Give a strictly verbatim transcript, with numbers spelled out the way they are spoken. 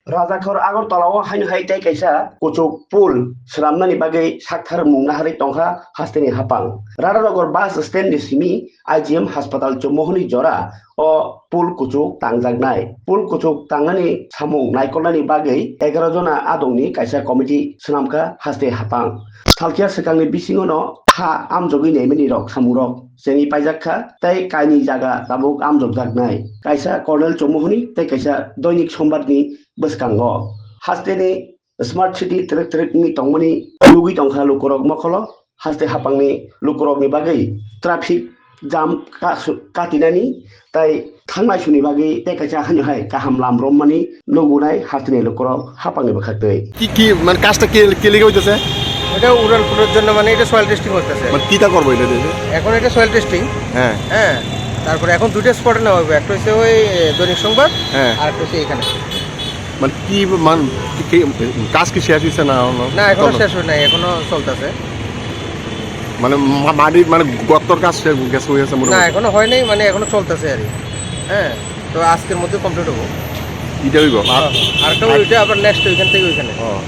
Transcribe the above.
Rajakhor Agartala o haino hai tei kaisa kuchuk pool swnamnani bagwi sakthar mung naharwi tongkha hasteni hapang. Radhanagar bus stand ni simi I G M hospital chummohoni jora o pool kuchuk tangjaknai. Pool kuchuk tangnani samung naikolnani bagwi egaroh jona adongni kaisa committee swnamkha haste hapang. Salkhiya swkangni bisingono ha amjogwi naimani rok samungrok chengwi paijak kha tei kainwi jaga tabuk amjokjaknai. Kaisa Colonel Chommohoni tei kaisa Doinik Sombadni bwskango. Hasteni Smart City twrwk twrwk wngwi tongmani nugwi tongkha lukurok mokholo. Haste hapangni lukurokni bagwi traffic jam kasu-, katinani tei thangnai suni bagwi tei kaisa haino hai kaham lam romani nugwnai hasteni lukurok hapangni bwkhaktwi. কি কি মানে কাজটা কি কি লেগে হইতেছে? এটা উড়াল পুলের জন্য, মানে এটা সয়েল টেস্টিং করতেছে। মানে কিটা করবো এটা দিয়ে? এখন এটা সয়েল টেস্টিং। হ্যাঁ। হ্যাঁ। তারপরে এখন দুইটা স্পটে নেওয়া হবে, একটা হচ্ছে ওই, এ, দৈনিক সংবাদ, হ্যাঁ। আর একটা হচ্ছে এখানে। মানে কি মান কি- কি- কাজ কি শেষ হইছে না? না, এখনো চলো। শেষ হয় নাই, এখনো চলতেছে। মানে মা- মাটির মানে গর্তর কাজ শেষ গেছে হয়ে গেছে না, মোটামুটি? এখনো হয় নাই, মানে এখনো চলতেছে আর কি। হ্যাঁ, তো আজকের মধ্যে কমপ্লিট হবো। এটা হইব আর হ্যাঁ, হ্যাঁ। আরেকটা আর ওইটা আবার নেক্সট ওইখান থেকে ওইখানে। ও।